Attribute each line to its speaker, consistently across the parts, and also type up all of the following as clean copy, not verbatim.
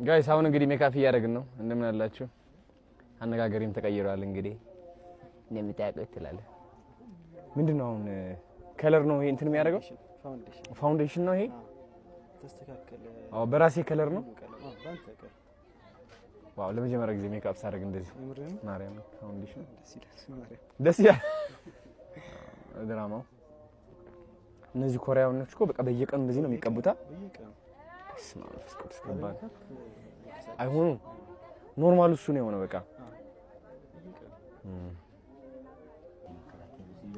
Speaker 1: Guys፣ አሁን እንግዲህ ሜካፕ እያደረግን ነው። እንደምን አላችሁ? አነጋገሬም ተቀይሯል። እንግዲህ እንደምታውቁት ትላለህ። ምንድን ነው አሁን? Color ነው ይሄ እንትን የሚያደርገው? Foundation ነው ይሄ።
Speaker 2: ተስተካከለ።
Speaker 1: አዎ፣ በራሴ color ነው።
Speaker 2: ቀለም አዎ፣ በአንተ ቀለም።
Speaker 1: Wow፣ ለመጀመሪያ ጊዜ ሜካፕ ሳደርግ እንደዚህ።
Speaker 2: የምርህን?
Speaker 1: ማርያም፣ foundation።
Speaker 2: ደስ ይላል። ማርያም።
Speaker 1: ደስ ይላል። ድራማው እነዚህ ኮሪያኖች እኮ በቃ በየቀኑ እንደዚህ ነው የሚቀቡታ።
Speaker 2: በየቀኑ።
Speaker 1: በስመ አብ መንፈስ ቅዱስ፣ ከባድ አይሆኑም። Normal ኡ እሱ ነው የሆነው። በቃ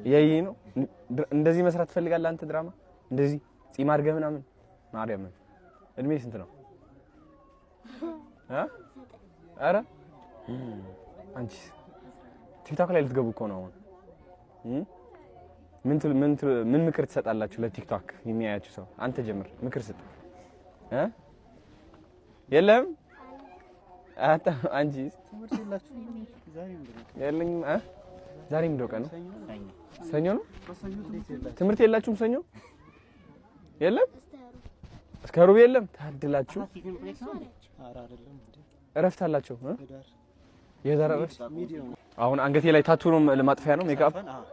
Speaker 1: እያየህ ነው። እንደዚህ መስራት ትፈልጋለህ አንተ ድራማ? እንደዚህ ጺም አድርገህ ምናምን? ማርያምን፣ እድሜ ስንት ነው? እ ኧረ አንቺስ ቲክቶክ ላይ ልትገቡ እኮ ነው አሁን። ምን ምክር ትሰጣላችሁ ለቲክቶክ የሚያያችሁ ሰው? አንተ ጀምር፣ ምክር ስጥ። እ የለህም? አንተ፣ አንቺስ?
Speaker 2: ትምህርት የላችሁም ዛሬ? ምንድን ነው?
Speaker 1: የለኝም። እ ዛሬ ምንድን ነው ቀኑ? ሰኞ ነው።
Speaker 2: እንዴት የላችሁም?
Speaker 1: ትምህርት የላችሁም? ሰኞ የለም፣ እስከ ሩብ የለም። ታድላችሁ።
Speaker 2: ኧረ አይደለም እንዴ።
Speaker 1: እረፍት አላቸው እ
Speaker 2: ህዳር።
Speaker 1: የህዳር እረፍት።
Speaker 2: ሚዲዮ ነው።
Speaker 1: አሁን አንገቴ ላይ tattoo ነው፣ ለማጥፊያ ነው ሜካፕ።
Speaker 2: አዎ።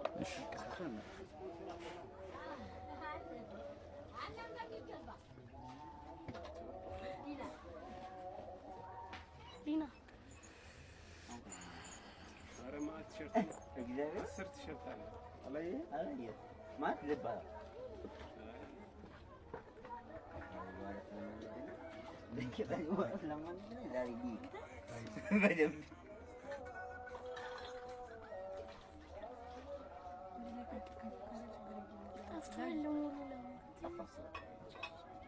Speaker 3: ጠፍቷል። ሙሉ ለሙሉ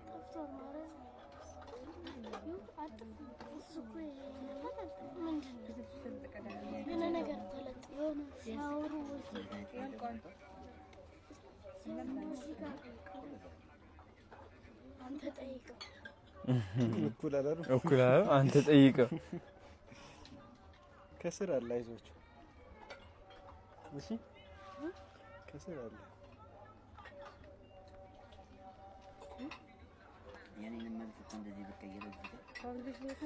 Speaker 3: ጠፍቷል ማለት ነው። አልጠፋም። እሱ እኮ ምንድን ነው? የሆነ ነገር ተለጥፎ የሆነ ሲያወሩ እዚህ ጋር አንተ ጠይቀው።
Speaker 2: እኩል አላሉ።
Speaker 1: እኩል አለ። አንተ ጠይቀው።
Speaker 2: ከስር አለ፣ አይዟችሁ። እሺ፣ ከስር አለ።
Speaker 4: የኔንም መልክ እኮ እንደዚህ ብትቀይረው እዚህ ጋር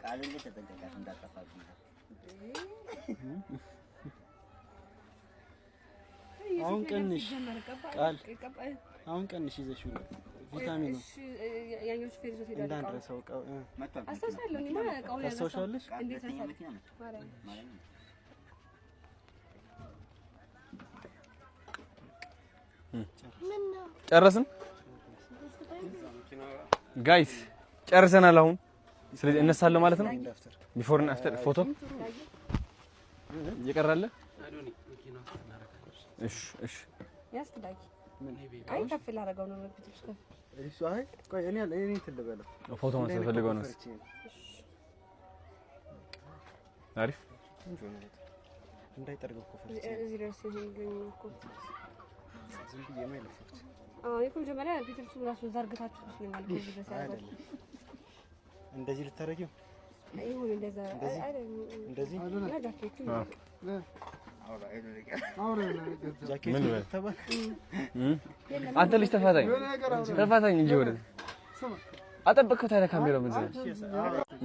Speaker 4: ቃልን ግን ተጠንቀቃት እንዳጠፋብኝ።
Speaker 2: አሁን ቀንሽ ቃል፣ አሁን ቀንሽ ይዘሽ ነው ቪታሚኑ እንዳንረሳው
Speaker 4: መጥቷል።
Speaker 2: ታስታውሻለሽ?
Speaker 4: ሁለተኛ መኪና መጥቷል ማለት ነው።
Speaker 3: ምን ነው?
Speaker 1: ጨረስን guys፣ ጨርሰናል። አሁን ስለዚህ እነሳለሁ ማለት ነው። Before እና after ፎቶ እየቀራለ። እሺ።
Speaker 5: አይ፣ ከፍ ላደርገው ነው።
Speaker 2: እሱ አይ ቆይ፣ እኔ እኔ እንትን ልበለው።
Speaker 1: ፎቶ ማንሳት ፈልገው ነው።
Speaker 2: ፈርቼ ነው።
Speaker 1: አሪፍ።
Speaker 2: ቆንጆ ነው በጣም። እንዳይጠርገው እኮ ፈርቼ ነው።
Speaker 5: እዚህ ድረስ ይሁንልኝ እኮ።
Speaker 2: ዝም ብዬ ነው የለፋሁት።
Speaker 5: አዎ፣ እኮ መጀመሪያ ፊትልሱ ራሱ ዘርግታችሁ ይመስለኛል እኮ እዚህ ድረስ ያደረገው።
Speaker 2: አይደለም፣ እንደዚህ ልታረጊው።
Speaker 5: ይሁን እንደዛ።
Speaker 2: እንደዚህ?
Speaker 5: አይደል?
Speaker 2: እንደዚህ።
Speaker 5: እና ጃኬቱ።
Speaker 2: ጃኬቱ
Speaker 1: ምን በል?
Speaker 2: ተባለ።
Speaker 1: አንተ ልጅ ተፋታኝ ተፋታኝ እንጂ ወደ አጠበቅከው። ታዲያ ካሜራው ምንድን ነው?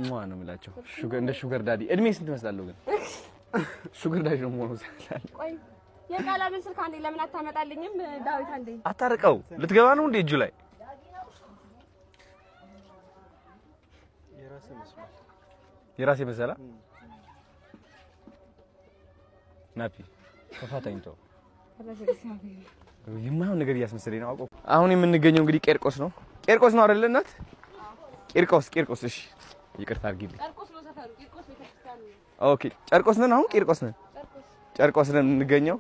Speaker 1: ሟ ነው የምላቸው። Sugar፣ እንደ sugar daddy እድሜ ስንት እመስላለሁ? ግን sugar daddy ነው የምሆነው።
Speaker 5: ቆይ፣ የቃላምን ስልክ አንዴ ለምን አታመጣልኝም? ዳዊት አንዴ።
Speaker 1: አታርቀው። ልትገባ ነው እንዴ እጁ ላይ?
Speaker 2: የራስህ መስሏል።
Speaker 1: የራሴ መሰላ። ናፒ ተፋታኝ፣ ተው። የማይሆን ነገር እያስመሰለኝ ነው አውቀው። አሁን የምንገኘው እንግዲህ ቄርቆስ ነው። ቄርቆስ ነው አይደለ እናት? ቂርቆስ፣ ቂርቆስ። እሺ፣ ይቅርታ አድርጊልኝ።
Speaker 5: ጨርቆስ ነው ሰፈሩ። ቂርቆስ ቤተክርስቲያን ነው።
Speaker 1: Okay፣ ጨርቆስ ነን አሁን፣ ቂርቆስ ነን። ጨርቆስ ነን የምንገኘው።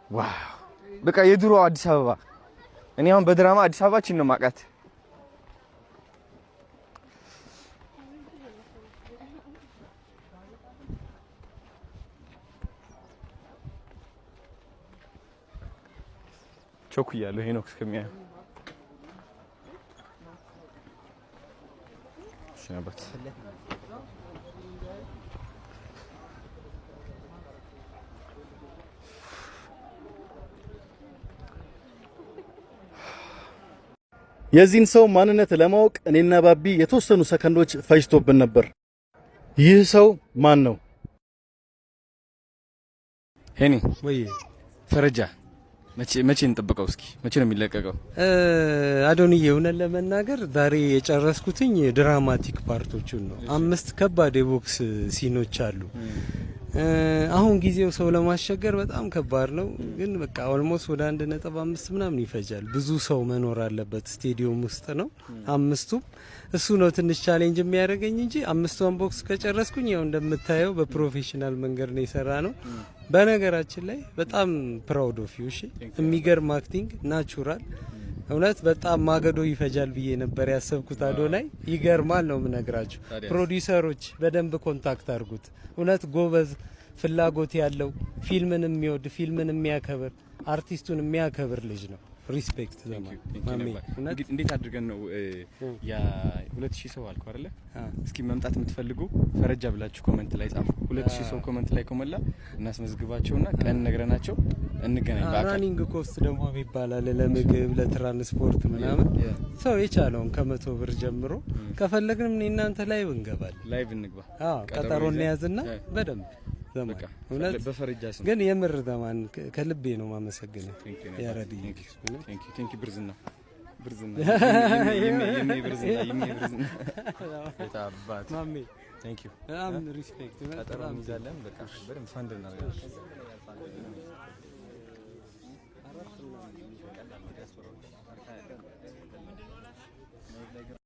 Speaker 1: Wow፣ በቃ የድሮ አዲስ አበባ። እኔ አሁን በድራማ አዲስ አበባችን ነው የማውቃት። ቸኩያለሁ ሄኖክ እስከሚያየው። እሺ አባት።
Speaker 6: የዚህን ሰው ማንነት ለማወቅ እኔና ባቢ የተወሰኑ ሰከንዶች ፈጅቶብን ነበር። ይህ ሰው ማን ነው?
Speaker 1: ሄኒ።
Speaker 7: ወይ።
Speaker 1: ፈረጃ መቼ መቼ እንጠብቀው? እስኪ መቼ ነው የሚለቀቀው?
Speaker 7: አዶንዬ፣ እውነት ለመናገር ዛሬ የጨረስኩትኝ dramatic part ኦቹን ነው። አምስት ከባድ የቦክስ scene ኦች አሉ። አሁን ጊዜው ሰው ለማስቸገር በጣም ከባድ ነው። ግን በቃ almost ወደ 1.5 ምናምን ይፈጃል። ብዙ ሰው መኖር አለበት፣ ስቴዲየም ውስጥ ነው አምስቱም። እሱ ነው ትንሽ challenge የሚያደርገኝ እንጂ አምስቷን ቦክስ ከጨረስኩኝ ያው እንደምታየው በ professional መንገድ ነው የሰራነው። በነገራችን ላይ በጣም proud of you፣ እሺ። የሚገርም acting፣ natural፣ እውነት በጣም ማገዶ ይፈጃል ብዬ ነበር ያሰብኩት። አዶናይ ይገርማል ነው የምነግራችሁ። ፕሮዲውሰሮች በደንብ contact አድርጉት። እውነት ጎበዝ፣ ፍላጎት ያለው፣ ፊልምን የሚወድ፣ ፊልምን የሚያከብር፣ አርቲስቱን የሚያከብር ልጅ ነው። Respect ዘማን ማሜ፣ እውነት።
Speaker 1: እንዴት አድርገን ነው ያ 2000 ሰው አልኩ አይደለ? እስኪ መምጣት የምትፈልጉ ፈረጃ ብላችሁ comment ላይ ጻፉ። 2000 ሰው comment ላይ ከሞላ እናስመዝግባቸውና ቀን ነግረናቸው እንገናኝ በአካል።
Speaker 7: Running cost ደግሞ ይባላል፣ ለምግብ ለትራንስፖርት ምናምን ሰው የቻለውን ከ100 ብር ጀምሮ ከፈለግንም እኔ እናንተ live እንገባለን።
Speaker 1: Live እንግባ።
Speaker 7: አዎ፣ ቀጠሮ እንያዝና በደንብ ዘማን፣ እውነት።
Speaker 1: በፈረጃ ስም።
Speaker 7: ግን የምር ዘማን ከልቤ ነው ማመሰግነው። ያረድዬ።
Speaker 1: Thank you። ብርዝና ብርዝና ይሜ ብርዝና ይሜ ብርዝና የታባት
Speaker 7: ማሜ።
Speaker 1: Thank you።
Speaker 7: በጣም respect።
Speaker 1: ቀጠሮ እንይዛለን። በቃ በደንብ ፈንድ እናደርጋለን።